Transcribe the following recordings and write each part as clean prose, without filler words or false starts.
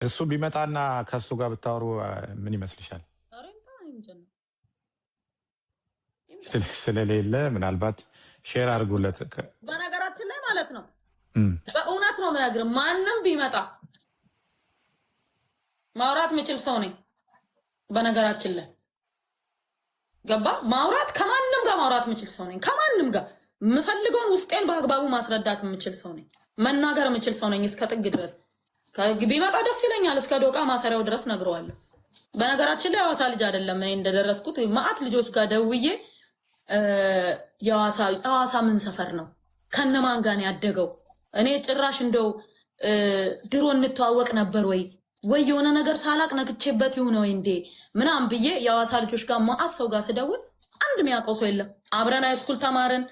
እሱ ቢመጣና ከእሱ ጋር ብታወሩ ምን ይመስልሻል? ኧረ ይምጣ፣ እኔ ምንድን ነው ይምጣ። ስለሌለ ምናልባት share አድርጉለት። በነገራችን ላይ ማለት ነው በእውነት ነው የምነግርህ፣ ማንም ቢመጣ ማውራት የምችል ሰው ነኝ። በነገራችን ላይ ገባ ማውራት ከማንም ጋር ማውራት የምችል ሰው ነኝ። ከማንም ጋር የምፈልገውን ውስጤን በአግባቡ ማስረዳት የምችል ሰው ነኝ። መናገር የምችል ሰው ነኝ እስከ ጥግ ድረስ። ቢመጣ ደስ ይለኛል። እስከ ዶቃ ማሰሪያው ድረስ ነግረዋለሁ። በነገራችን ላይ የሐዋሳ ልጅ አይደለም። እኔ እንደደረስኩት መአት ልጆች ጋር ደውዬ የሐዋሳ ምን ሰፈር ነው ከነማን ጋር ነው ያደገው? እኔ ጭራሽ እንደው ድሮ እንተዋወቅ ነበር ወይ ወይ የሆነ ነገር ሳላቅ ነክቼበት ይሁን ወይ እንዴ ምናምን ብዬ የሐዋሳ ልጆች ጋር መአት ሰው ጋር ስደውል አንድ የሚያውቀው ሰው የለም። አብረን high school ተማርን፣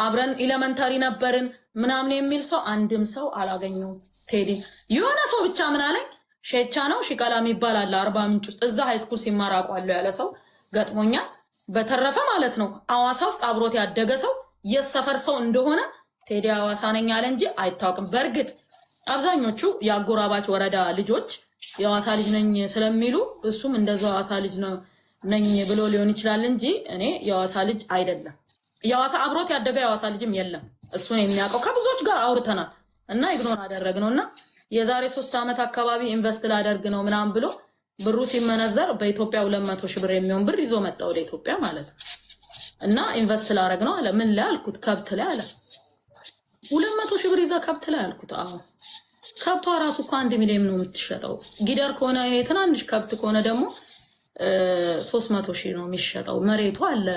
አብረን elementary ነበርን ምናምን የሚል ሰው አንድም ሰው አላገኘውም። ቴዲ የሆነ ሰው ብቻ ምን አለኝ፣ ሼቻ ነው ሽቀላ የሚባል አለ አርባ ምንጭ ውስጥ፣ እዛ high school ሲማር አውቀዋለሁ ያለ ሰው ገጥሞኛል። በተረፈ ማለት ነው ሐዋሳ ውስጥ አብሮት ያደገ ሰው የሰፈር ሰው እንደሆነ ቴዲ ሐዋሳ ነኝ አለ እንጂ አይታወቅም። በእርግጥ አብዛኞቹ የአጎራባች ወረዳ ልጆች የሐዋሳ ልጅ ነኝ ስለሚሉ እሱም እንደዛው ሐዋሳ ልጅ ነው ነኝ ብሎ ሊሆን ይችላል እንጂ እኔ የሐዋሳ ልጅ አይደለም። የሐዋሳ አብሮት ያደገ የሐዋሳ ልጅም የለም። እሱን የሚያውቀው ከብዙዎች ጋር አውርተናል እና ignore አደረግነው እና የዛሬ 3 ዓመት አካባቢ invest ላደርግ ነው ምናምን ብሎ ብሩ ሲመነዘር በኢትዮጵያ 200,000 ብር የሚሆን ብር ይዞ መጣ ወደ ኢትዮጵያ ማለት ነው። እና invest ላደርግ ነው አለ። ምን ላይ አልኩት? ከብት ላይ አለ። 200,000 ብር ይዛ ከብት ላይ አልኩት። አዎ፣ ከብቷ ራሱ እኮ 1 ሚሊዮን ነው የምትሸጠው። ጊደር ከሆነ፣ ይሄ ትናንሽ ከብት ከሆነ ደግሞ 300,000 ነው የሚሸጠው። መሬቱ አለ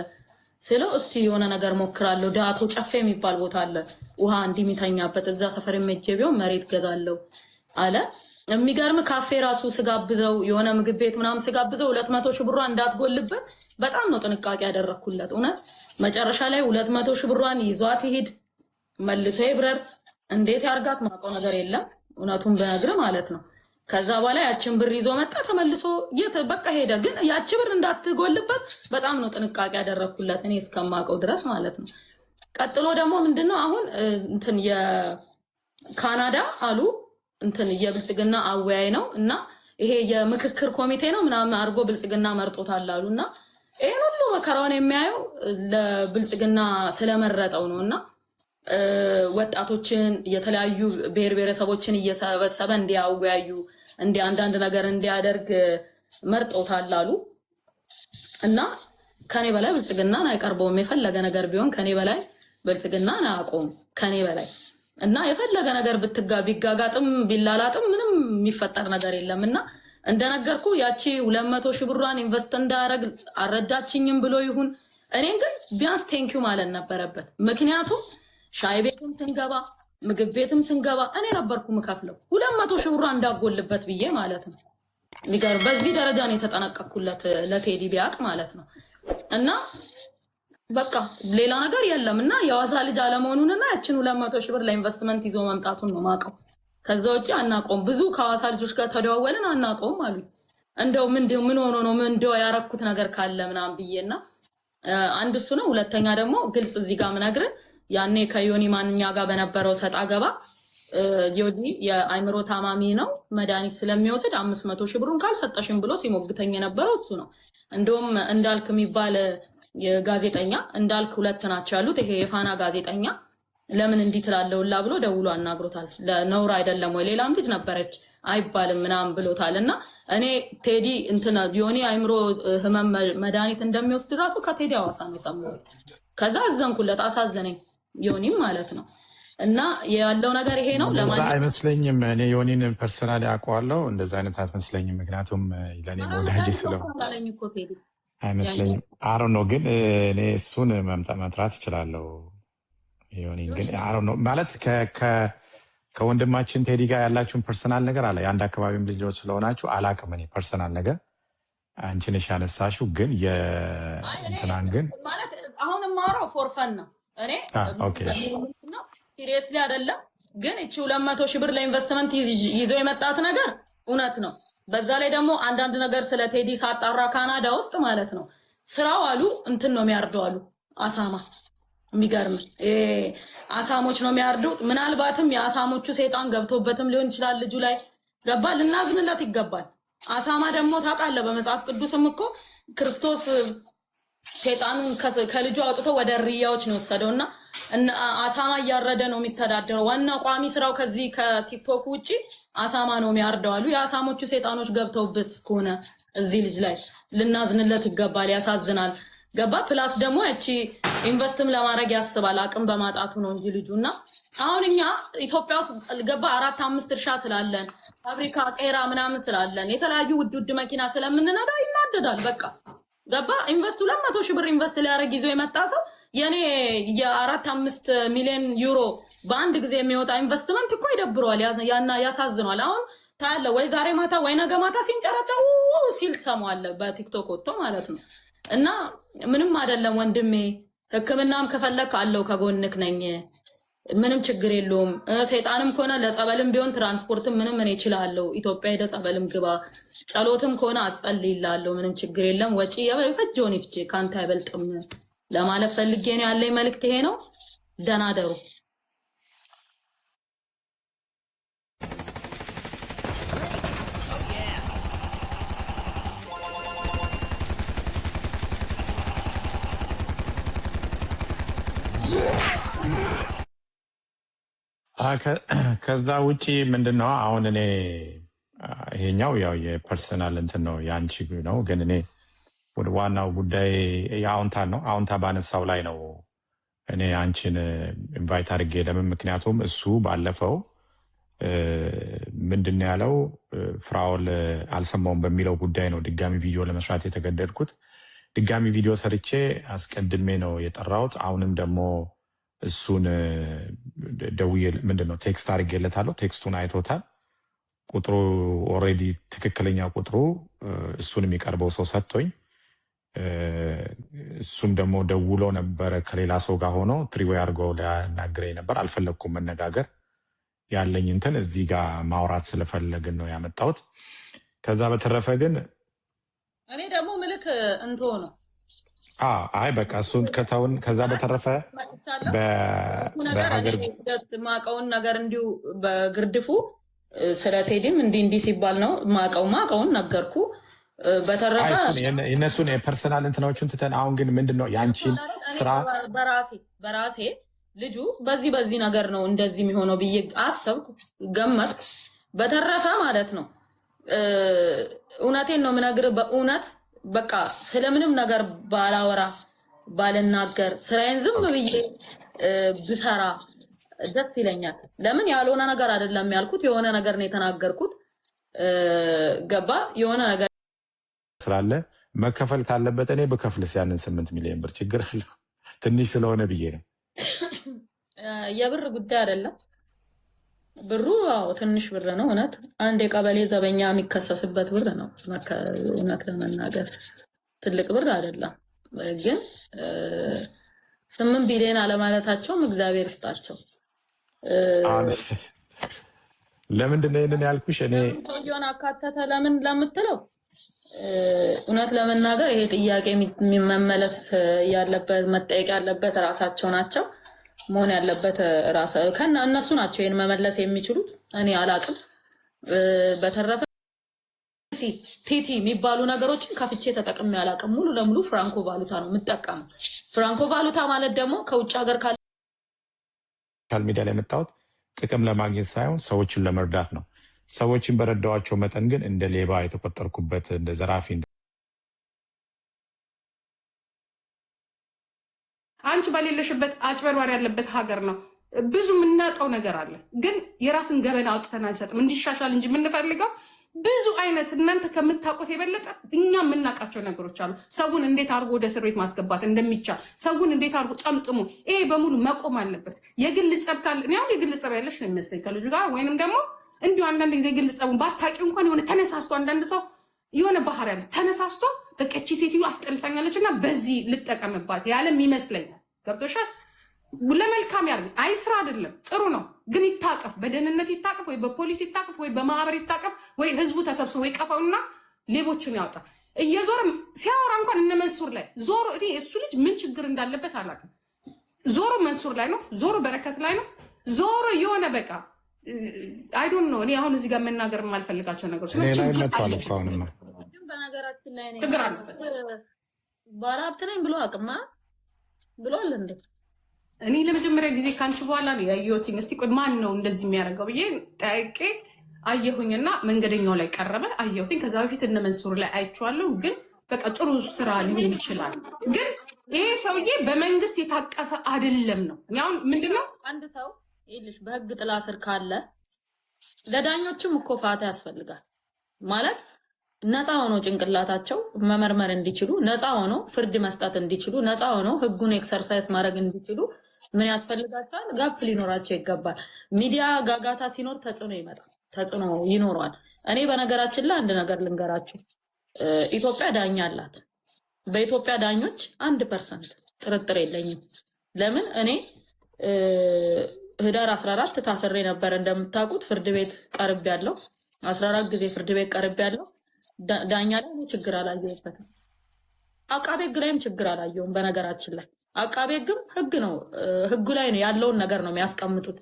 ስለው እስቲ የሆነ ነገር ሞክራለሁ። ዳቶ ጨፌ የሚባል ቦታ አለ ውሃ እንዲሚተኛበት፣ እዛ ሰፈር ሄጄ ቢሆን መሬት ገዛለሁ አለ። የሚገርም ካፌ ራሱ ስጋብዘው፣ የሆነ ምግብ ቤት ምናምን ስጋብዘው 200,000 ብሯ እንዳትጎልበት በጣም ነው ጥንቃቄ ያደረግኩለት። እውነት መጨረሻ ላይ 200,000 ብሯን ይዟት ይሂድ መልሶ ይብረር እንዴት ያርጋት ማውቀው ነገር የለም። እውነቱን ብነግርህ ማለት ነው። ከዛ በኋላ ያችን ብር ይዞ መጣ። ተመልሶ የት በቃ ሄደ። ግን ያቺ ብር እንዳትጎልበት በጣም ነው ጥንቃቄ ያደረግኩለት እኔ እስከማውቀው ድረስ ማለት ነው። ቀጥሎ ደግሞ ምንድነው አሁን እንትን የካናዳ አሉ እንትን የብልጽግና አወያይ ነው እና ይሄ የምክክር ኮሚቴ ነው ምናምን አድርጎ ብልጽግና መርጦታል አሉ። እና ይሄን ሁሉ መከራውን የሚያየው ለብልጽግና ስለመረጠው ነው እና ወጣቶችን የተለያዩ ብሔር ብሔረሰቦችን እየሰበሰበ እንዲያወያዩ እንዲ አንዳንድ ነገር እንዲያደርግ መርጦታል አሉ። እና ከኔ በላይ ብልጽግናን አይቀርበውም። የፈለገ ነገር ቢሆን ከኔ በላይ ብልጽግናን አያውቀውም ከኔ በላይ። እና የፈለገ ነገር ብትጋ ቢጋጋጥም ቢላላጥም ምንም የሚፈጠር ነገር የለም። እና እንደነገርኩ ያቺ 200,000 ብሯን invest እንዳያደርግ አልረዳችኝም ብሎ ይሁን እኔን ግን ቢያንስ thank you ማለት ነበረበት። ምክንያቱም ሻይ ቤትም ስንገባ ምግብ ቤትም ስንገባ እኔ ነበርኩ ምከፍለው 200,000 ብሯን እንዳጎልበት ብዬ ማለት ነው። የሚገርም በዚህ ደረጃ ነው የተጠነቀቅኩለት ለቴዲ ቢያቅ ማለት ነው። እና በቃ ሌላ ነገር የለም። እና የሐዋሳ ልጅ አለመሆኑንና ያችን 200,000 ብር ለኢንቨስትመንት ይዞ መምጣቱን ነው ማውቀው። ከዛ ውጭ አናውቀውም። ብዙ ከሐዋሳ ልጆች ጋር ተደዋወልን፣ አናውቀውም አሉኝ። እንደው ምን ሆኖ ነው ምን እንደው ያረኩት ነገር ካለ ምናምን ብዬና አንድ እሱ ነው። ሁለተኛ ደግሞ ግልጽ እዚህ ጋር ምነግርህ ያኔ ከዮኒ ማንኛ ጋር በነበረው ሰጣ ገባ ዮኒ የአይምሮ ታማሚ ነው፣ መድኃኒት ስለሚወስድ 500,000 ብሩን ካልሰጠሽም ብሎ ሲሞግተኝ የነበረው እሱ ነው። እንደውም እንዳልክ የሚባል ጋዜጠኛ፣ እንዳልክ ሁለት ናቸው ያሉት፣ ይሄ የፋና ጋዜጠኛ ለምን እንዲህ ትላለህ ሁላ ብሎ ደውሎ አናግሮታል። ለነውር አይደለም ወይ ሌላም ልጅ ነበረች አይባልም ምናምን ብሎታል። እና እኔ ቴዲ እንትን ዮኒ አይምሮ ህመም መድኃኒት እንደሚወስድ ራሱ ከቴዲ ሐዋሳ ነው የሰማሁት። ከዛ አዘንኩለት፣ አሳዘነኝ ዮኒም ማለት ነው። እና ያለው ነገር ይሄ ነው። እንደዛ ለማንኛውም አይመስለኝም። እኔ ዮኒን personally አውቀዋለሁ። እንደዛ አይነት አትመስለኝም። ምክንያቱም ለእኔ ወዳጄ ስለሆነ አለኝ እኮ ቴዲ አይመስለኝም። አሮ ነው ግን እኔ እሱን መጥራት እችላለሁ። ዮኒን ግን አሮ ነው ማለት ከወንድማችን ቴዲ ጋር ያላችሁን personal ነገር አለ የአንድ አካባቢም ልጆች ስለሆናችሁ አላቅም። እኔ personal ነገር አንቺ ነሽ ያነሳሽው፣ ግን አይ እኔ የእንትናን ግን ማለት አሁን የማወራው for fun ነው። እኔ okay እሺ። ነው seriously አይደለም። ግን እቺ 200,000 ብር ለኢንቨስትመንት ይዞ የመጣት ነገር እውነት ነው። በዛ ላይ ደግሞ አንዳንድ ነገር ስለ ቴዲ ሳጣራ ካናዳ ውስጥ ማለት ነው ስራው አሉ እንትን ነው የሚያርደው አሉ አሳማ። የሚገርም አሳሞች ነው የሚያርዱት። ምናልባትም የአሳሞቹ ሰይጣን ገብቶበትም ሊሆን ይችላል ልጁ ላይ። ገባ? ልናዝንለት ይገባል። አሳማ ደግሞ ታውቃለህ፣ በመጽሐፍ ቅዱስም እኮ ክርስቶስ ሴጣኑን ከልጁ አውጥቶ ወደ እሪያዎች ነው የወሰደው እና አሳማ እያረደ ነው የሚተዳደረው። ዋና ቋሚ ስራው ከዚህ ከቲክቶክ ውጭ አሳማ ነው የሚያርደው አሉ። የአሳሞቹ ሴጣኖች ገብተውበት እስከሆነ እዚህ ልጅ ላይ ልናዝንለት ይገባል። ያሳዝናል። ገባ? Plus ደግሞ ያቺ invest ም ለማድረግ ያስባል፣ አቅም በማጣቱ ነው እንጂ ልጁ። እና አሁን እኛ ኢትዮጵያ ውስጥ፣ ገባ፣ አራት አምስት እርሻ ስላለን፣ ፋብሪካ ቄራ ምናምን ስላለን፣ የተለያዩ ውድ ውድ መኪና ስለምንነዳ ይናደዳል። በቃ ገባ፣ invest 200,000 ብር invest ሊያደርግ ይዞ የመጣ ሰው የኔ የ4-5 ሚሊዮን ዩሮ በአንድ ጊዜ የሚወጣ ኢንቨስትመንት እኮ ይደብረዋል፣ ያና ያሳዝነዋል። አሁን ታያለህ ወይ ዛሬ ማታ ወይ ነገ ማታ ሲንጨረጨ ሲል ትሰማዋለህ በቲክቶክ ወጥቶ ማለት ነው። እና ምንም አይደለም ወንድሜ፣ ሕክምናም ከፈለክ አለው፣ ከጎንክ ነኝ። ምንም ችግር የለውም። ሰይጣንም ከሆነ ለጸበልም ቢሆን ትራንስፖርትም ምንም እኔ እችላለሁ። ኢትዮጵያ ሄደህ ጸበልም ግባ፣ ጸሎትም ከሆነ አስጸልይልሃለሁ። ምንም ችግር የለም። ወጪ የፈጀውን ይፍጭ፣ ከአንተ አይበልጥም ለማለት ፈልጌ ነው። ያለኝ መልእክት ይሄ ነው። ደህና ደሩ። ከዛ ውጪ ምንድን ነው አሁን እኔ ይሄኛው ያው የ personal እንትን ነው፣ የአንቺ ነው። ግን እኔ ወደ ዋናው ጉዳይ የአዎንታ ነው። አዎንታ ባነሳው ላይ ነው እኔ አንቺን invite አድርጌ። ለምን? ምክንያቱም እሱ ባለፈው ምንድን ነው ያለው፣ ፍራኦል አልሰማውም በሚለው ጉዳይ ነው ድጋሚ ቪዲዮ ለመስራት የተገደድኩት። ድጋሚ ቪዲዮ ሰርቼ አስቀድሜ ነው የጠራሁት። አሁንም ደግሞ እሱን ደውዬ፣ ምንድን ነው፣ text አድርጌለታለሁ። Text ኡን አይቶታል። ቁጥሩ already ትክክለኛ ቁጥሩ እሱን የሚቀርበው ሰው ሰጥቶኝ እሱም ደግሞ ደውሎ ነበረ፣ ከሌላ ሰው ጋር ሆኖ three-way አድርጎ ሊያናግረኝ ነበር። አልፈለግኩም መነጋገር። ያለኝ እንትን እዚህ ጋር ማውራት ስለፈለግን ነው ያመጣሁት። ከዛ በተረፈ ግን እኔ ደግሞ ምልክ እንቶ ነው። አይ በቃ እሱን ከተውን ከዛ በተረፈ መጥቻለሁ ነገር በሀገር እኔ just ማቀውን ነገር እንዲሁ በግርድፉ ስለ ቴዲም እንዲህ እንዲህ ሲባል ነው ማቀው፣ ማቀውን ነገርኩ። በተረፈ አይ እሱን የእነሱን የ personal እንትናዎችን ትተን አሁን ግን ምንድን ነው የአንቺን እኔ ስራ በራሴ ልጁ በዚህ በዚህ ነገር ነው እንደዚህ የሚሆነው ብዬ አሰብኩ፣ ገመትኩ። በተረፈ ማለት ነው እውነቴን ነው የምነግርህ፣ በእውነት በቃ ስለምንም ነገር ባላወራ ባልናገር ስራዬን ዝም ብዬ ብሰራ ደስ ይለኛል። ለምን ያልሆነ ነገር አይደለም ያልኩት፣ የሆነ ነገር ነው የተናገርኩት። ገባ፣ የሆነ ነገር ስላለ መከፈል ካለበት እኔ ብከፍልስ ያንን 8 ሚሊዮን ብር ችግር አለው? ትንሽ ስለሆነ ብዬ ነው። የብር ጉዳይ አይደለም። ብሩ አዎ ትንሽ ብር ነው እውነት። አንድ የቀበሌ ዘበኛ የሚከሰስበት ብር ነው። እውነት ለመናገር ትልቅ ብር አይደለም። ግን 8 ቢሊዮን አለማለታቸውም እግዚአብሔር ይስጣቸው። አሁን ለምንድን ነው ይህንን ያልኩሽ? እኔ ለምን ሰውየውን አካተተ ለምን ለምትለው እውነት ለመናገር ይሄ ጥያቄ መመለስ ያለበት፣ መጠየቅ ያለበት ራሳቸው ናቸው። መሆን ያለበት ራስ ከነ እነሱ ናቸው ይሄን መመለስ የሚችሉት። እኔ አላቅም። በተረፈ ቲቲ የሚባሉ ነገሮችን ከፍቼ ተጠቅሜ አላቅም። ሙሉ ለሙሉ ፍራንኮ ቫሉታ ነው የምጠቀመው። ፍራንኮ ቫሉታ ማለት ደግሞ ከውጭ ሀገር ካለ Social media ላይ የመጣሁት ጥቅም ለማግኘት ሳይሆን ሰዎችን ለመርዳት ነው። ሰዎችን በረዳኋቸው መጠን ግን እንደ ሌባ የተቆጠርኩበት፣ እንደ ዘራፊ አንቺ በሌለሽበት አጭበርባሪ ያለበት ሀገር ነው። ብዙ የምናውቀው ነገር አለ፣ ግን የራስን ገበና አውጥተን አንሰጥም። እንዲሻሻል እንጂ የምንፈልገው ብዙ አይነት እናንተ ከምታውቁት የበለጠ እኛ የምናውቃቸው ነገሮች አሉ። ሰውን እንዴት አድርጎ ወደ እስር ቤት ማስገባት እንደሚቻል፣ ሰውን እንዴት አድርጎ ጠምጥሞ፣ ይሄ በሙሉ መቆም አለበት። የግል ጸብ ካለ፣ እኔ አሁን የግል ጸብ ያለሽ ነው የሚመስለኝ ከልጁ ጋር፣ ወይንም ደግሞ እንዲሁ አንዳንድ ጊዜ የግል ጸቡን ባታውቂው እንኳን የሆነ ተነሳስቶ፣ አንዳንድ ሰው የሆነ ባህሪ ያለ፣ ተነሳስቶ በቃ እቺ ሴትዮ አስጠልታኛለች እና በዚህ ልጠቀምባት ያለም ይመስለኛል። ገብቶሻል? ለመልካም ያርግ። አይ ስራ አይደለም፣ ጥሩ ነው፣ ግን ይታቀፍ፣ በደህንነት ይታቀፍ፣ ወይ በፖሊስ ይታቀፍ፣ ወይ በማህበር ይታቀፍ፣ ወይ ህዝቡ ተሰብስቦ ይቀፈውና ሌቦችን ያውጣ። እየዞረ ሲያወራ እንኳን እነ መንሱር ላይ ዞሮ፣ እኔ እሱ ልጅ ምን ችግር እንዳለበት አላውቅም። ዞሮ መንሱር ላይ ነው፣ ዞሮ በረከት ላይ ነው፣ ዞሮ የሆነ በቃ I don't know። እኔ አሁን እዚህ ጋር መናገር የማልፈልጋቸው ነገሮች እኔ ላይ ችግር መጥቷል አለበት። እኮ አሁንማ። ግን በነገራችን ላይ እኔ ችግር አለበት። ባለሀብት ነኝ ብሎ አቅማ ብሏል እንዴ? እኔ ለመጀመሪያ ጊዜ ከአንቺ በኋላ ነው ያየሁትኝ። እስቲ ቆይ ማን ነው እንደዚህ የሚያደርገው ብዬ ጠያቄ አየሁኝና መንገደኛው ላይ ቀረበ አየሁትኝ። ከዛ በፊት እነ መንሱር ላይ አይቼዋለሁ። ግን በቃ ጥሩ ስራ ሊሆን ይችላል። ግን ይሄ ሰውዬ በመንግስት የታቀፈ አይደለም ነው። እኔ አሁን ምንድነው አንድ ሰው ይኸውልሽ በህግ ጥላ ስር ካለ ለዳኞችም እኮ ፋታ ያስፈልጋል። ማለት ነፃ ሆኖ ጭንቅላታቸው መመርመር እንዲችሉ፣ ነፃ ሆኖ ፍርድ መስጠት እንዲችሉ፣ ነፃ ሆኖ ህጉን exercise ማድረግ እንዲችሉ ምን ያስፈልጋቸዋል? Gap ሊኖራቸው ይገባል። ሚዲያ ጋጋታ ሲኖር ተጽዕኖ ይመጣል፣ ተጽዕኖ ይኖረዋል። እኔ በነገራችን ላይ አንድ ነገር ልንገራችሁ። ኢትዮጵያ ዳኛ አላት። በኢትዮጵያ ዳኞች 1% ጥርጥር የለኝም። ለምን እኔ ህዳር 14 ታስሬ ነበር እንደምታውቁት፣ ፍርድ ቤት ቀርብ ያለው 14 ጊዜ ፍርድ ቤት ቀርብ ያለው ዳኛ ላይ እኔ ችግር አላየሁበትም። አቃቤ ህግ ላይም ችግር አላየሁም። በነገራችን ላይ አቃቤ ህግም ህግ ነው፣ ህጉ ላይ ነው ያለውን ነገር ነው የሚያስቀምጡት።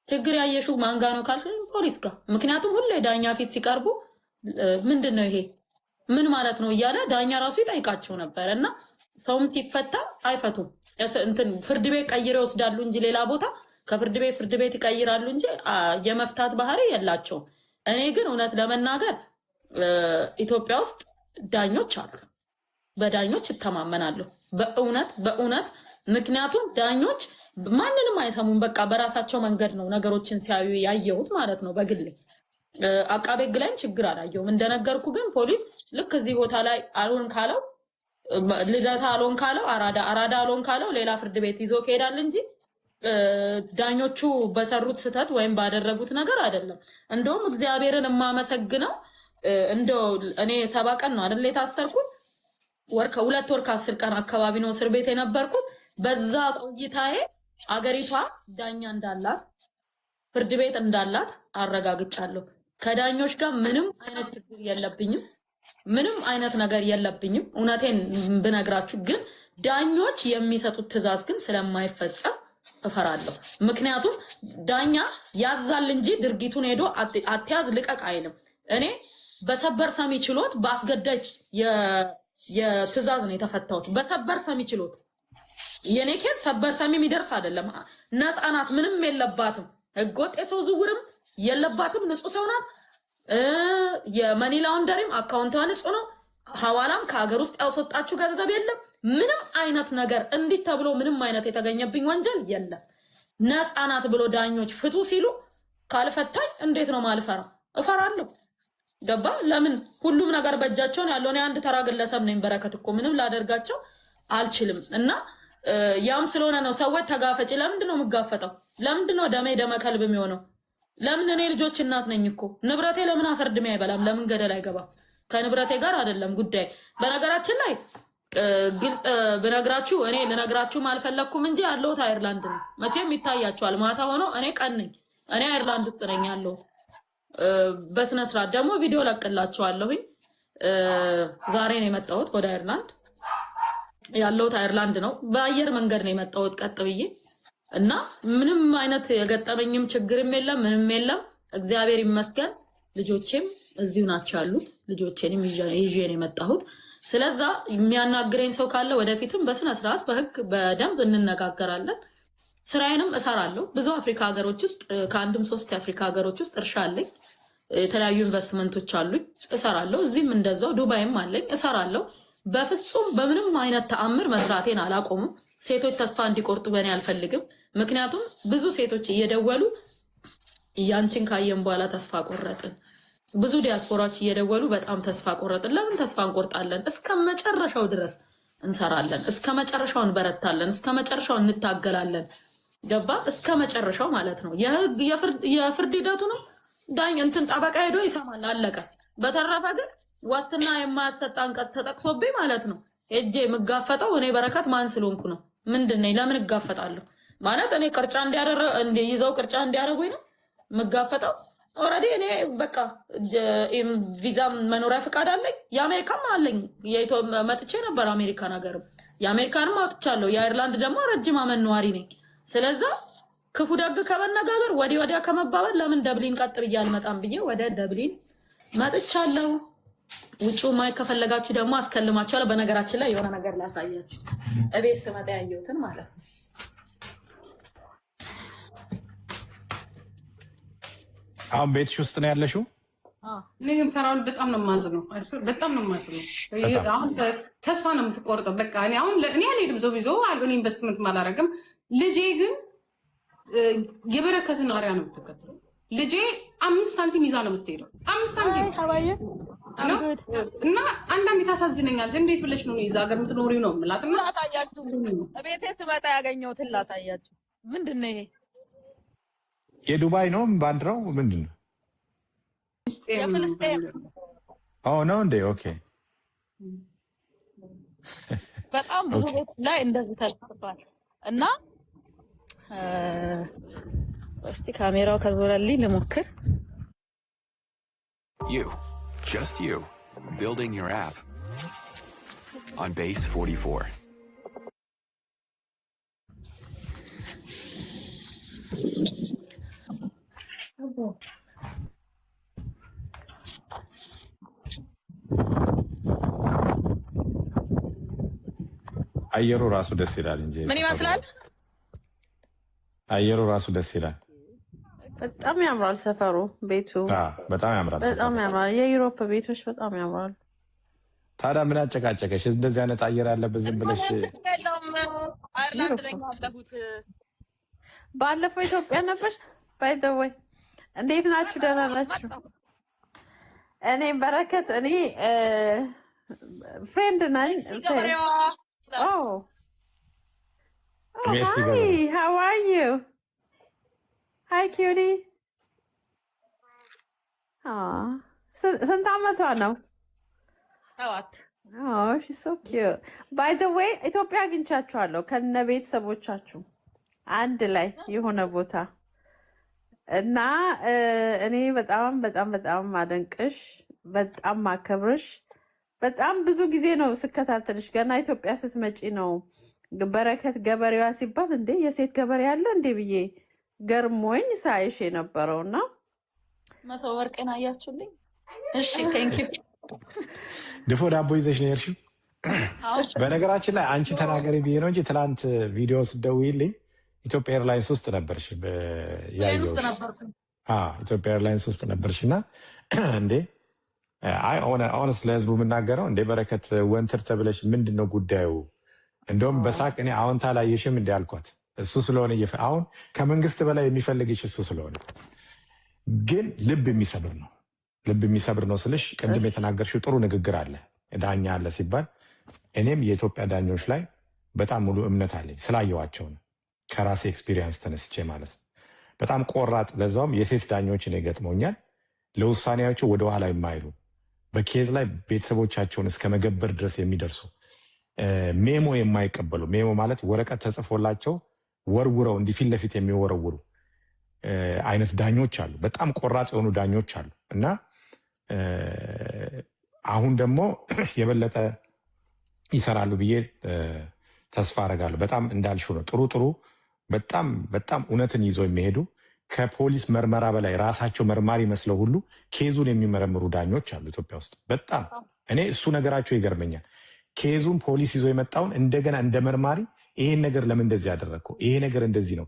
ችግር ያየሽው ማን ጋ ነው ካልሽ ፖሊስ ጋር። ምክንያቱም ሁሌ ዳኛ ፊት ሲቀርቡ ምንድን ነው ይሄ ምን ማለት ነው እያለ ዳኛ ራሱ ይጠይቃቸው ነበር። እና ሰውም ሲፈታ አይፈቱም። እንትን ፍርድ ቤት ቀይረው ይወስዳሉ እንጂ ሌላ ቦታ ከፍርድ ቤት ፍርድ ቤት ይቀይራሉ እንጂ የመፍታት ባህሪ የላቸውም። እኔ ግን እውነት ለመናገር ኢትዮጵያ ውስጥ ዳኞች አሉ። በዳኞች እተማመናለሁ። በእውነት በእውነት፣ ምክንያቱም ዳኞች ማንንም አይሰሙም። በቃ በራሳቸው መንገድ ነው ነገሮችን ሲያዩ ያየሁት ማለት ነው በግሌ። አቃቤ ሕግ ላይም ችግር አላየሁም። እንደነገርኩ ግን ፖሊስ ልክ እዚህ ቦታ ላይ አልሆን ካለው ልደታ፣ አልሆን ካለው አራዳ፣ አራዳ አልሆን ካለው ሌላ ፍርድ ቤት ይዞ ይሄዳል እንጂ ዳኞቹ በሰሩት ስህተት ወይም ባደረጉት ነገር አይደለም። እንደውም እግዚአብሔርን የማመሰግነው እንደው እኔ 70 ቀን ነው አይደል የታሰርኩት፣ ወር ከ2 ወር ከ10 ቀን አካባቢ ነው እስር ቤት የነበርኩት። በዛ ቆይታዬ አገሪቷ ዳኛ እንዳላት፣ ፍርድ ቤት እንዳላት አረጋግጫለሁ። ከዳኞች ጋር ምንም አይነት ችግር የለብኝም። ምንም አይነት ነገር የለብኝም። እውነቴን ብነግራችሁ ግን ዳኞች የሚሰጡት ትዕዛዝ ግን ስለማይፈጸም እፈራለሁ። ምክንያቱም ዳኛ ያዛል እንጂ ድርጊቱን ሄዶ አትያዝ ልቀቅ አይልም። እኔ በሰበር ሰሚ ችሎት በአስገዳጅ የትዕዛዝ ነው የተፈታሁት። በሰበር ሰሚ ችሎት የኔ case ሰበር ሰሚ የሚደርስ አይደለም። ነፃ ናት፣ ምንም የለባትም። ህገወጥ የሰው ዝውውርም የለባትም። ንጹህ ሰው ናት። የ money laundry ም account ዋ ንጹህ ነው። ሐዋላም ከሀገር ውስጥ ያስወጣችው ገንዘብ የለም። ምንም አይነት ነገር እንዲህ ተብሎ ምንም አይነት የተገኘብኝ ወንጀል የለም። ነፃ ናት ብሎ ዳኞች ፍቱ ሲሉ ካልፈታኝ እንዴት ነው ማልፈራው? እፈራለሁ። ገባ? ለምን ሁሉም ነገር በእጃቸው ነው ያለው። እኔ አንድ ተራ ግለሰብ ነኝ። በረከት እኮ ምንም ላደርጋቸው አልችልም። እና ያም ስለሆነ ነው ሰዎች ተጋፈጭ። ለምንድን ነው የምጋፈጠው? ለምንድን ነው ደሜ ደመ ከልብ የሚሆነው? ለምን እኔ ልጆች እናት ነኝ እኮ። ንብረቴ ለምን አፈር ድሜ አይበላም? ለምን ገደል አይገባም? ከንብረቴ ጋር አይደለም ጉዳይ። በነገራችን ላይ ግልጽ ብነግራችሁ እኔ ልነግራችሁም አልፈለግኩም እንጂ ያለሁት አይርላንድ ነው። መቼም ይታያችኋል። ማታ ሆኖ እኔ ቀን ነኝ። እኔ አይርላንድ ውስጥ ነኝ ያለሁት። በስነ ስርዓት ደግሞ ቪዲዮ ለቅላችኋለሁኝ። ዛሬ ነው የመጣሁት ወደ አይርላንድ። ያለሁት አይርላንድ ነው። በአየር መንገድ ነው የመጣሁት ቀጥ ብዬ እና ምንም አይነት የገጠመኝም ችግርም የለም፣ ምንም የለም። እግዚአብሔር ይመስገን። ልጆቼም እዚሁ ናቸው ያሉት። ልጆቼንም ይዤ ነው የመጣሁት። ስለዛ የሚያናግረኝ ሰው ካለ ወደፊትም በስነ ስርዓት በህግ በደንብ እንነጋገራለን። ስራዬንም እሰራለሁ። ብዙ አፍሪካ ሀገሮች ውስጥ ከአንድም ሶስት የአፍሪካ ሀገሮች ውስጥ እርሻ አለኝ። የተለያዩ ኢንቨስትመንቶች አሉኝ፣ እሰራለሁ። እዚህም እንደዛው ዱባይም አለኝ፣ እሰራለሁ። በፍጹም በምንም አይነት ተአምር መስራቴን አላቆምም። ሴቶች ተስፋ እንዲቆርጡ በእኔ አልፈልግም። ምክንያቱም ብዙ ሴቶች እየደወሉ ያንቺን ካየን በኋላ ተስፋ ቆረጥን። ብዙ ዲያስፖራዎች እየደወሉ በጣም ተስፋ ቆረጥን። ለምን ተስፋ እንቆርጣለን? እስከ መጨረሻው ድረስ እንሰራለን። እስከ መጨረሻው እንበረታለን። እስከ መጨረሻው እንታገላለን። ገባ? እስከ መጨረሻው ማለት ነው። የህግ የፍርድ ሂደቱ ነው። ዳኝ እንትን ጠበቃ ሄዶ ይሰማል። አለቀ። በተረፈ ግን ዋስትና የማያሰጥ አንቀጽ ተጠቅሶብኝ ማለት ነው ሄጄ የምጋፈጠው እኔ በረከት ማን ስለሆንኩ ነው? ምንድን ነኝ? ለምን እጋፈጣለሁ? ማለት እኔ ቅርጫ እንዲያደረ ይዘው ቅርጫ እንዲያደርጉኝ ነው የምጋፈጠው? Already እኔ በቃ ቪዛም መኖሪያ ፈቃድ አለኝ፣ የአሜሪካም አለኝ። መጥቼ ነበር አሜሪካን ሀገርም የአሜሪካንም አውጥቻለሁ። የአይርላንድ ደግሞ ረጅም አመት ነዋሪ ነኝ። ስለዛ ክፉ ደግ ከመነጋገር ወዲህ ወዲያ ከመባበል ለምን ደብሊን ቀጥ ብዬ አልመጣም ብዬ ወደ ደብሊን መጥቻለሁ። ውጭው ማየት ከፈለጋችሁ ደግሞ አስከልማችኋለሁ። በነገራችን ላይ የሆነ ነገር ላሳያችሁ፣ እቤት ስመጣ ያየሁትን ማለት ነው። አሁን ቤትሽ ውስጥ ነው ያለሽው? እኔ ግን ፈራውን በጣም ነው የማዝነው። I swear በጣም ነው የማዝነው። አሁን ተስፋ ነው የምትቆርጠው። በቃ እኔ አሁን እኔ አልሄድም፣ ዘው ይዞ እኔ ኢንቨስትመንት አላደርግም። ልጄ ግን የበረከትን አርያ ነው የምትከተለው። ልጄ 5 ሳንቲም ይዛ ነው የምትሄደው። 5 ሳንቲም እና አንዳንዴ ታሳዝነኛለች። እንዴት ብለሽ ነው ይዛ ሀገር የምትኖሪው ነው የምላት። እና ላሳያችሁ፣ ቤቴ ስመጣ ያገኘሁትን ላሳያችሁ። ምንድን ነው ይሄ? የዱባይ ነው ባንዲራው ምንድን ነው? የፍልስጤም። ነው እንዴ? Okay። በጣም ብዙ ቤት ላይ እንደዚህ ተጽፏል። እና እስቲ ካሜራው ከዞረልኝ ልሞክር። You, just you, building your app on Base 44. አየሩ ራሱ ደስ ይላል እንጂ። ምን ይመስላል? አየሩ ራሱ ደስ ይላል። በጣም ያምራል ሰፈሩ፣ ቤቱ። በጣም ያምራል። በጣም ያምራል። የ Europe ቤቶች በጣም ያምራሉ። ታዲያ ምን አጨቃጨቀሽ? እንደዚህ አይነት አየር ያለበት ዝም ብለሽ የለውም፣ አይርላንድ ላይ ያለሁት። ባለፈው ኢትዮጵያ ነበርሽ? By the way እንዴት ናችሁ? ደህና ናችሁ? እኔ በረከት፣ እኔ friend ነኝ። ገበሬዋ። Oh ሜርሲ። Hi, how are you? Hi cutie። ስንት አመቷ ነው? 7። So cute. By the way ኢትዮጵያ አግኝቻችኋለሁ ከነ ቤተሰቦቻችሁ አንድ ላይ የሆነ ቦታ እና እኔ በጣም በጣም በጣም ማደንቅሽ፣ በጣም ማከብርሽ፣ በጣም ብዙ ጊዜ ነው ስከታተልሽ። ገና ኢትዮጵያ ስትመጪ ነው በረከት ገበሬዋ ሲባል እንዴ የሴት ገበሬ አለ እንዴ ብዬ ገርሞኝ ሳይሽ የነበረው እና መሶበ ወርቄን አያችሁልኝ? እሺ፣ thank you። ድፎ ዳቦ ይዘሽ ነው የሄድሽው? በነገራችን ላይ አንቺ ተናገሪ ብዬ ነው እንጂ ትናንት ቪዲዮ ስደውይልኝ ኢትዮጵያ Airlines ውስጥ ነበርሽ Plane ውስጥ ያየሁሽ። ነበርኩ። አዎ፣ ኢትዮጵያ Airlines ውስጥ ነበርሽ እና እንዴ አይ honest ለህዝቡ የምናገረው እንዴ በረከት wanted ተብለሽ ምንድን ነው ጉዳዩ? እንደውም በሳቅ እኔ አዎንታ አላየሽም እንዲ አልኳት። እሱ ስለሆነ አሁን ከመንግስት በላይ የሚፈልግሽ እሱ ስለሆነ፣ ግን ልብ የሚሰብር ነው። ልብ የሚሰብር ነው ስልሽ ቅድም የተናገርሽው ጥሩ ንግግር አለ። ዳኛ አለ ሲባል እኔም የኢትዮጵያ ዳኞች ላይ በጣም ሙሉ እምነት አለኝ፣ ስላየዋቸው ነው። ከራሴ experience ተነስቼ ማለት ነው። በጣም ቆራጥ፣ ለዛውም የሴት ዳኞች እኔ ገጥመውኛል። ለውሳኔያቸው ወደኋላ የማይሉ፣ በ case ላይ ቤተሰቦቻቸውን እስከ መገበር ድረስ የሚደርሱ፣ memo የማይቀበሉ፣ memo ማለት ወረቀት ተጽፎላቸው ወርውረው እንዲህ ፊት ለፊት የሚወረውሩ አይነት ዳኞች አሉ። በጣም ቆራጥ የሆኑ ዳኞች አሉ እና አሁን ደግሞ የበለጠ ይሰራሉ ብዬ ተስፋ አደርጋለሁ። በጣም እንዳልሽው ነው። ጥሩ ጥሩ በጣም በጣም እውነትን ይዘው የሚሄዱ፣ ከፖሊስ ምርመራ በላይ ራሳቸው መርማሪ መስለው ሁሉ case ኡን የሚመረምሩ ዳኞች አሉ ኢትዮጵያ ውስጥ። በጣም እኔ እሱ ነገራቸው ይገርመኛል። Case ኡን ፖሊስ ይዞ የመጣውን እንደገና እንደ መርማሪ ይሄን ነገር ለምን እንደዚህ ያደረግከው፣ ይሄ ነገር እንደዚህ ነው፣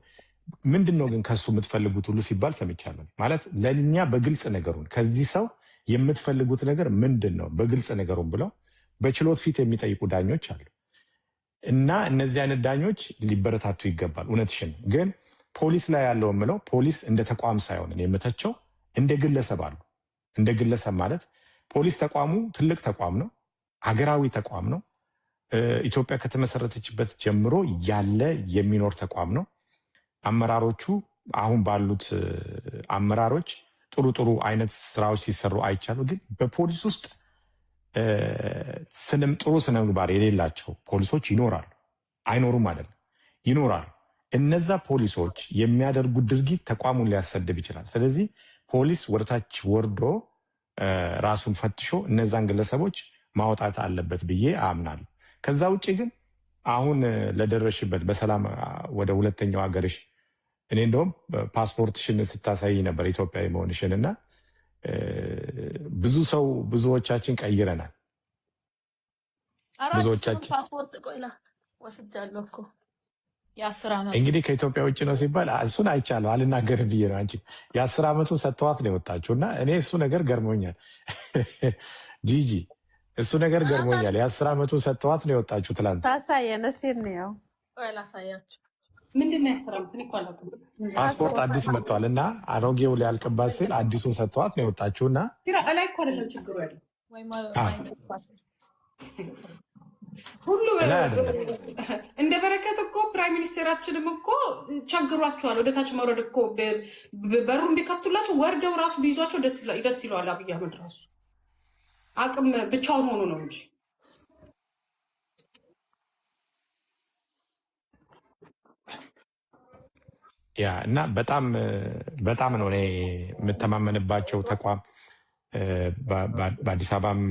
ምንድን ነው ግን ከሱ የምትፈልጉት ሁሉ ሲባል ሰምቻለሁ። ማለት ለእኛ በግልጽ ነገሩን፣ ከዚህ ሰው የምትፈልጉት ነገር ምንድን ነው በግልጽ ነገሩን ብለው በችሎት ፊት የሚጠይቁ ዳኞች አሉ። እና እነዚህ አይነት ዳኞች ሊበረታቱ ይገባል። እውነትሽን ግን ፖሊስ ላይ ያለው የምለው ፖሊስ እንደ ተቋም ሳይሆን እኔ የምተቸው እንደ ግለሰብ አሉ። እንደ ግለሰብ ማለት ፖሊስ ተቋሙ ትልቅ ተቋም ነው፣ ሀገራዊ ተቋም ነው። ኢትዮጵያ ከተመሰረተችበት ጀምሮ ያለ የሚኖር ተቋም ነው። አመራሮቹ አሁን ባሉት አመራሮች ጥሩ ጥሩ አይነት ስራዎች ሲሰሩ አይቻሉ። ግን በፖሊስ ውስጥ ጥሩ ስነ ምግባር የሌላቸው ፖሊሶች ይኖራሉ። አይኖሩም አይደለም፣ ይኖራሉ። እነዛ ፖሊሶች የሚያደርጉት ድርጊት ተቋሙን ሊያሰድብ ይችላል። ስለዚህ ፖሊስ ወደታች ወርዶ ራሱን ፈትሾ እነዛን ግለሰቦች ማውጣት አለበት ብዬ አምናለሁ። ከዛ ውጭ ግን አሁን ለደረሽበት በሰላም ወደ ሁለተኛው ሀገርሽ እኔ እንደውም ፓስፖርትሽን ስታሳይ ነበር ኢትዮጵያዊ መሆንሽን እና ብዙ ሰው ብዙዎቻችን ቀይረናል። ኧረ አዲሱንም ብዙዎቻችን ፓስፖርት ቆይላ ወስጃለሁ እኮ የ10 ዓመቱ። እንግዲህ ከኢትዮጵያ ውጭ ነው ሲባል እሱን አይቻለሁ፣ አልናገርም ብዬ ነው። አንቺ የ10 ዓመቱን ሰጥተዋት ነው የወጣችው እና እኔ እሱ ነገር ገርሞኛል። ጂጂ፣ እሱ ነገር ገርሞኛል። የ10 ዓመቱን ሰጥተዋት ነው የወጣችው ትላንት። ታሳየን እስኪ እንየው። ቆይ ላሳያችሁ። ምንድን ነው ያስተላልፍ? እኔ እኮ አላውቅም። ፓስፖርት አዲስ መጥቷል እና አሮጌው ሊያልቅባት ሲል አዲሱን ሰጥተዋት ነው የወጣችው እና ግራ እላይ እኮ አይደለም ችግሩ ያለው። ወይ ፓስፖርት ሁሉ እላይ አይደለም። እንደ በረከት እኮ prime minister ኣችንም እኮ ቸግሯቸዋል። ወደ ታች መውረድ እኮ በሩን ቢከፍቱላቸው ወርደው ራሱ ቢይዟቸው ደስ ይለዋል። አብይ አህመድ ራሱ አቅም ብቻውን ሆኖ ነው እንጂ። Yeah፣ እና በጣም በጣም ነው እኔ የምተማመንባቸው ተቋም በአዲስ አበባም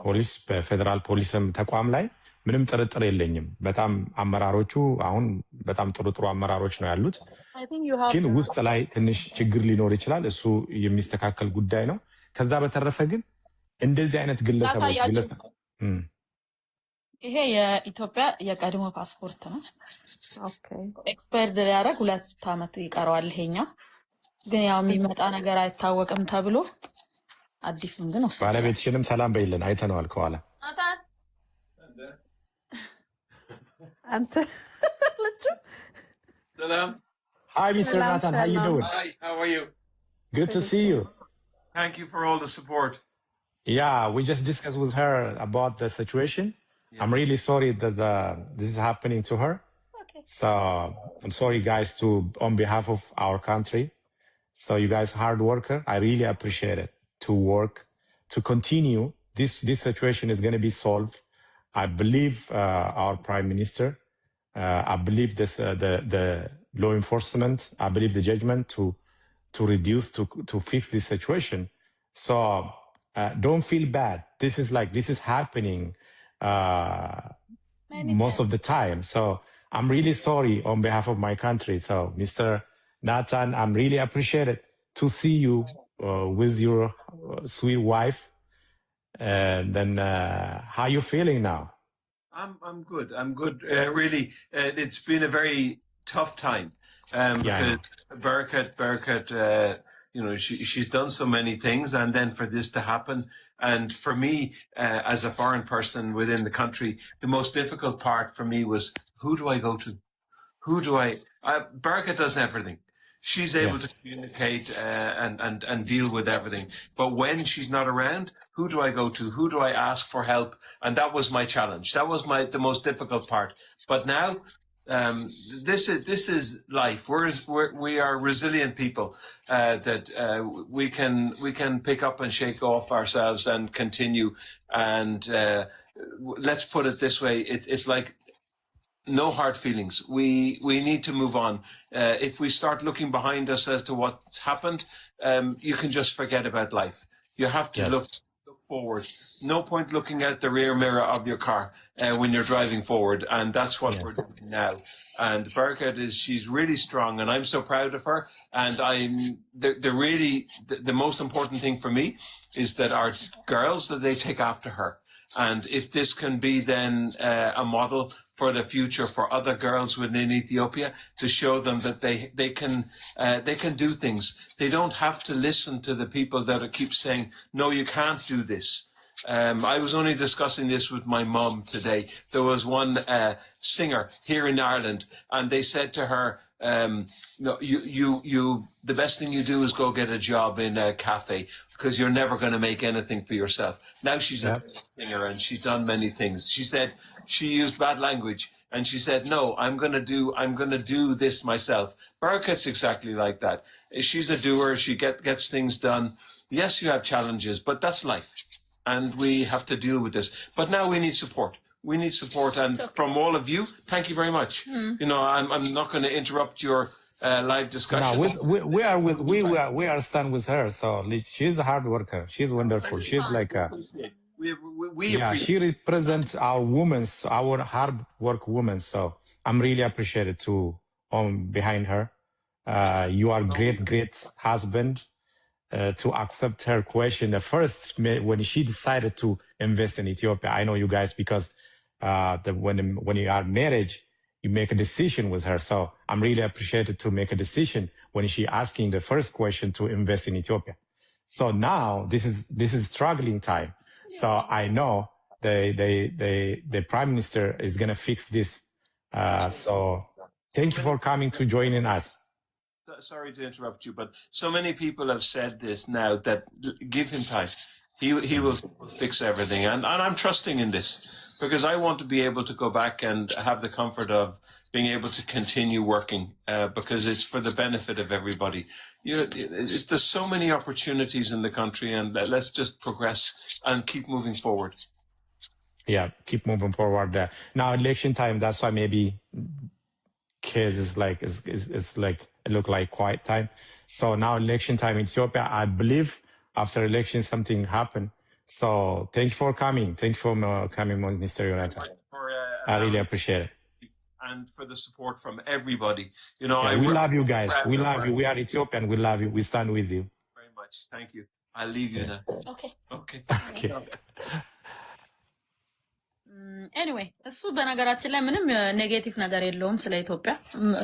ፖሊስ በፌዴራል ፖሊስም ተቋም ላይ ምንም ጥርጥር የለኝም። በጣም አመራሮቹ አሁን በጣም ጥሩ ጥሩ አመራሮች ነው ያሉት። I think you have ግን ውስጥ ላይ ትንሽ ችግር ሊኖር ይችላል። እሱ የሚስተካከል ጉዳይ ነው። ከዛ በተረፈ ግን እንደዚህ አይነት ግለሰቦች ላሳያችሁ። ግለሰብ ይሄ የኢትዮጵያ የቀድሞ ፓስፖርት ነው። Expired ሊያደርግ 2 ዓመት ይቀረዋል። ይሄኛው ግን ያው የሚመጣ ነገር አይታወቅም ተብሎ አዲሱን ግን ወስጃለሁ። ባለቤትሽንም ሰላም በይልን፣ አይተነዋል ከኋላ። ናታን። አንተ ልጁ ሰላም. Hi, Mister ሰላም Nathan, how you ሰላም። doing? Hi, how are you? Good to see you. Thank you for all the support. Yeah, we just discussed with her about the situation. I'm really sorry that this is happening to her. So I'm sorry, guys, to on behalf of our country. So you guys hard worker, I really appreciate it to work to continue. This situation is going to be solved. I believe our prime minister. I believe this the law enforcement. I believe the judgment to reduce to fix this situation. So don't feel bad. This is like this is happening Many most of times. the time. So I'm really sorry on behalf of my country. So Mr. Nathan, I'm really appreciated to see you with your sweet wife. And then how you feeling now? I'm good. I'm good. Really, it's been a very tough time Yeah, I know. because Bereket, she's done so many things, and then for this to happen, and for me as a foreign person within the country, the most difficult part for me was, who do I go to? Who do I? Bereket does everything. She's able to communicate and deal with everything. But when she's not around, who do I go to? Who do I ask for help? And that was my challenge. That was my the most difficult part. But now, this is life. We are resilient people that we can pick up and shake off ourselves and continue. And let's put it this way: it's like no hard feelings. We need to move on. If we start looking behind us as to what's happened, you can just forget about life. You have to look forward. No point looking at the rear mirror of your car when you're driving forward, and that's what we're doing now. And Bereket is she's really strong, and I'm so proud of her. And I'm the really the most important thing for me is that our girls, that they take after her. And if this can be then a model for the future for other girls within Ethiopia, to show them that they can do things. They don't have to listen to the people that keep saying, "No, you can't do this." I was only discussing this with my mum today. There was one singer here in Ireland, and they said to her, "No, you. The best thing you do is go get a job in a cafe because you're never going to make anything for yourself." Now she's a singer and she's done many things. She said she used bad language and she said, "No, I'm going to do this myself." Bereket's exactly like that. She's a doer. She gets things done. Yes, you have challenges, but that's life, and we have to deal with this. But now we need support. We need support, and from all of you, thank you very much. I'm not going to interrupt your live discussion. No, we are with we are stand with her. So like, she's a hard worker. She's wonderful. She's like a We yeah. appreciate. She represents our women, our hard work women. So I'm really appreciated to on behind her. You are great, great husband to accept her question. The first when she decided to invest in Ethiopia, I know you guys because when you are married, you make a decision with her. So I'm really appreciated to make a decision when she asking the first question to invest in Ethiopia. So now this is struggling time. So I know the prime minister is gonna fix this. So thank you for coming to joining us. Sorry to interrupt you, but so many people have said this now that give him time. He will fix everything, and I'm trusting in this because I want to be able to go back and have the comfort of being able to continue working because it's for the benefit of everybody. There's so many opportunities in the country, and let's just progress and keep moving forward. Yeah, keep moving forward. Now election time. That's why maybe case is like is like it look like quiet time. So now election time in Ethiopia. I believe after election something happened. So thank you for coming. Thank you for coming, Mr. Yonatan. For, I really appreciate it. And for the support from everybody. Yeah, I we work love you guys. We proud of love you. our- We are Ethiopian. We love you. We stand with you. Very much. Thank you. I'll leave you now. Okay. Okay. Okay. Anyway እሱ በነገራችን ላይ ምንም negative ነገር የለውም ስለ ኢትዮጵያ፣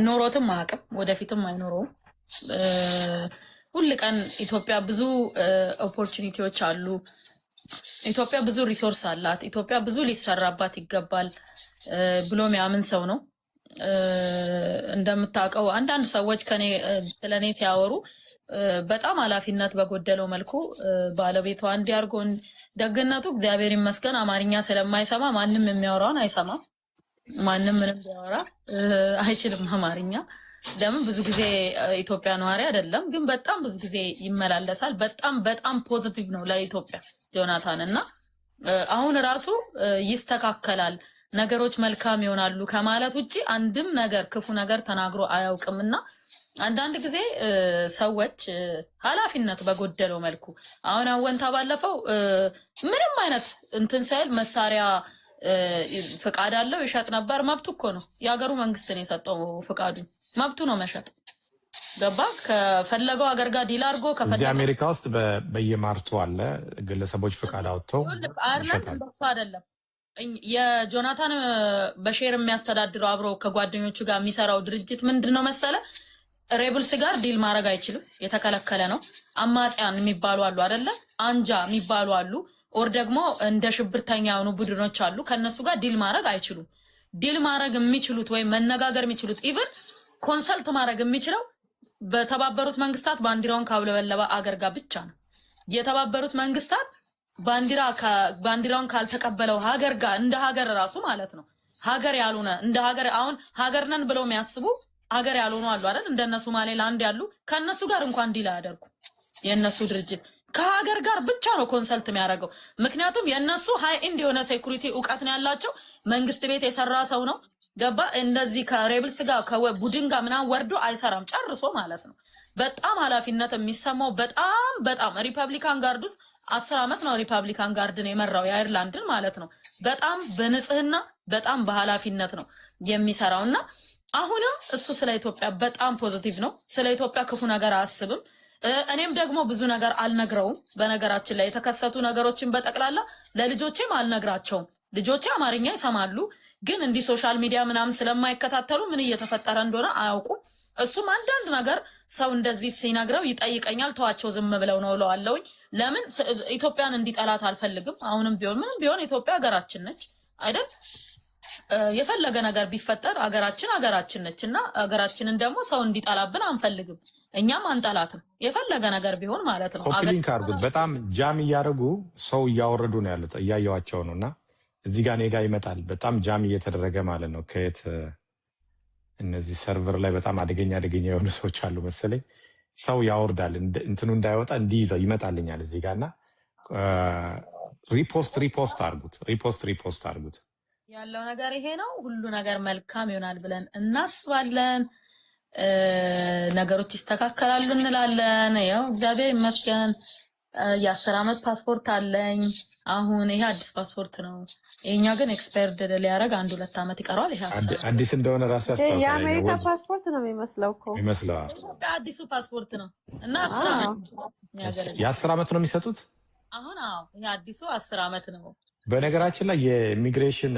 ኖሮትም አያውቅም፣ ወደፊትም አይኖረውም። ሁል ቀን ኢትዮጵያ ብዙ opportunity ዎች አሉ። ኢትዮጵያ ብዙ resource አላት። ኢትዮጵያ ብዙ ሊሰራባት ይገባል ብሎ የሚያምን ሰው ነው። እንደምታውቀው አንዳንድ ሰዎች ከኔ ስለ እኔ ሲያወሩ በጣም ኃላፊነት በጎደለው መልኩ ባለቤቷ እንዲህ አድርጎ፣ ደግነቱ እግዚአብሔር ይመስገን አማርኛ ስለማይሰማ ማንም የሚያወራውን አይሰማም። ማንም ምንም ቢያወራ አይችልም አማርኛ። ለምን ብዙ ጊዜ ኢትዮጵያ ነዋሪ አይደለም፣ ግን በጣም ብዙ ጊዜ ይመላለሳል። በጣም በጣም positive ነው ለኢትዮጵያ ጆናታን። እና አሁን ራሱ ይስተካከላል፣ ነገሮች መልካም ይሆናሉ ከማለት ውጭ አንድም ነገር ክፉ ነገር ተናግሮ አያውቅም። እና አንዳንድ ጊዜ ሰዎች ኃላፊነት በጎደለው መልኩ አሁን አወንታ ባለፈው ምንም አይነት እንትን ሳይል መሳሪያ ፍቃድ አለው ይሸጥ ነበር። መብቱ እኮ ነው። የሀገሩ መንግስት ነው የሰጠው ፍቃዱ፣ መብቱ ነው መሸጥ። ገባ? ከፈለገው ሀገር ጋር deal አድርጎ እዚህ ከፈለገው አሜሪካ ውስጥ በየማርቱ አለ፣ ግለሰቦች ፍቃድ አውጥተው ይኸውልህ፣ አየርላንድ ይሸጣሉ። እንደሱ አይደለም። የጆናታን በ share የሚያስተዳድረው አብሮ ከጓደኞቹ ጋር የሚሰራው ድርጅት ምንድን ነው መሰለ፣ rebels ጋር deal ማድረግ አይችልም፣ የተከለከለ ነው። አማጽያን የሚባሉ አሉ አይደለ? አንጃ የሚባሉ አሉ፣ or ደግሞ እንደ ሽብርተኛ የሆኑ ቡድኖች አሉ። ከእነሱ ጋር deal ማድረግ አይችሉም። Deal ማድረግ የሚችሉት ወይም መነጋገር የሚችሉት፣ even consult ማድረግ የሚችለው በተባበሩት መንግስታት ባንዲራውን ካውለበለበ አገር ጋር ብቻ ነው። የተባበሩት መንግስታት ባንዲራውን ካልተቀበለው ሀገር ጋር እንደ ሀገር ራሱ ማለት ነው፣ ሀገር ያልሆነ፣ እንደ ሀገር አሁን ሀገር ነን ብለው የሚያስቡ ሀገር ያልሆኑ አሉ አይደል? እንደነ ሶማሌላንድ ያሉ፣ ከእነሱ ጋር እንኳን deal አያደርጉ። የእነሱ ድርጅት ከሀገር ጋር ብቻ ነው consult የሚያደርገው። ምክንያቱም የእነሱ high end የሆነ security እውቀት ነው ያላቸው። መንግስት ቤት የሰራ ሰው ነው። ገባ? እንደዚህ ከ rebels ጋር ከቡድን ጋር ምናምን ወርዶ አይሰራም ጨርሶ ማለት ነው። በጣም ኃላፊነት የሚሰማው፣ በጣም በጣም Republican Guard ውስጥ 10 ዓመት ነው Republican Guard ን የመራው፣ የአይርላንድን ማለት ነው። በጣም በንጽህና በጣም በኃላፊነት ነው የሚሰራው። እና አሁንም እሱ ስለ ኢትዮጵያ በጣም positive ነው። ስለ ኢትዮጵያ ክፉ ነገር አያስብም። እኔም ደግሞ ብዙ ነገር አልነግረውም። በነገራችን ላይ የተከሰቱ ነገሮችን በጠቅላላ ለልጆቼም አልነግራቸውም። ልጆቼ አማርኛ ይሰማሉ፣ ግን እንዲህ social media ምናምን ስለማይከታተሉ ምን እየተፈጠረ እንደሆነ አያውቁም። እሱም አንዳንድ ነገር ሰው እንደዚህ ሲነግረው ይጠይቀኛል። ተዋቸው ዝም ብለው ነው እለዋለሁኝ። ለምን ኢትዮጵያን እንዲጠላት አልፈልግም። አሁንም ቢሆን ምንም ቢሆን ኢትዮጵያ ሀገራችን ነች አይደል? የፈለገ ነገር ቢፈጠር ሀገራችን ሀገራችን ነች እና ሀገራችንን ደግሞ ሰው እንዲጠላብን አንፈልግም። እኛም አንጠላትም። የፈለገ ነገር ቢሆን ማለት ነው። Copy link አድርጉት። በጣም jam እያደረጉ ሰው እያወረዱ ነው ያሉት፣ እያየዋቸው ነው። እና እዚህ ጋር እኔ ጋ ይመጣል። በጣም jam እየተደረገ ማለት ነው። ከየት እነዚህ server ላይ በጣም አደገኛ አደገኛ የሆኑ ሰዎች አሉ መሰለኝ። ሰው ያወርዳል፣ እንትኑ እንዳይወጣ እንዲይዘው ይመጣልኛል እዚህ ጋር። እና repost repost አድርጉት፣ repost repost አድርጉት። ያለው ነገር ይሄ ነው። ሁሉ ነገር መልካም ይሆናል ብለን እናስባለን። ነገሮች ይስተካከላሉ እንላለን። ያው እግዚአብሔር ይመስገን። የ10 ዓመት ፓስፖርት አለኝ። አሁን ይሄ አዲስ ፓስፖርት ነው። ይሄኛው ግን expired ሊያደርግ አንድ 2 ዓመት ይቀረዋል። ይሄ 10 ዓመት። አዲስ እንደሆነ ራሱ ያስታውቃል። የአሜሪካ ወዙ ፓስፖርት ነው የሚመስለው እኮ። ይመስለዋል። የኢትዮጵያ አዲሱ ፓስፖርት ነው እና 10 ዓመት የሚያገለግል። የ10 ዓመት ነው የሚሰጡት። አሁን አዎ፣ ይሄ አዲሱ 10 ዓመት ነው። በነገራችን ላይ የኢሚግሬሽን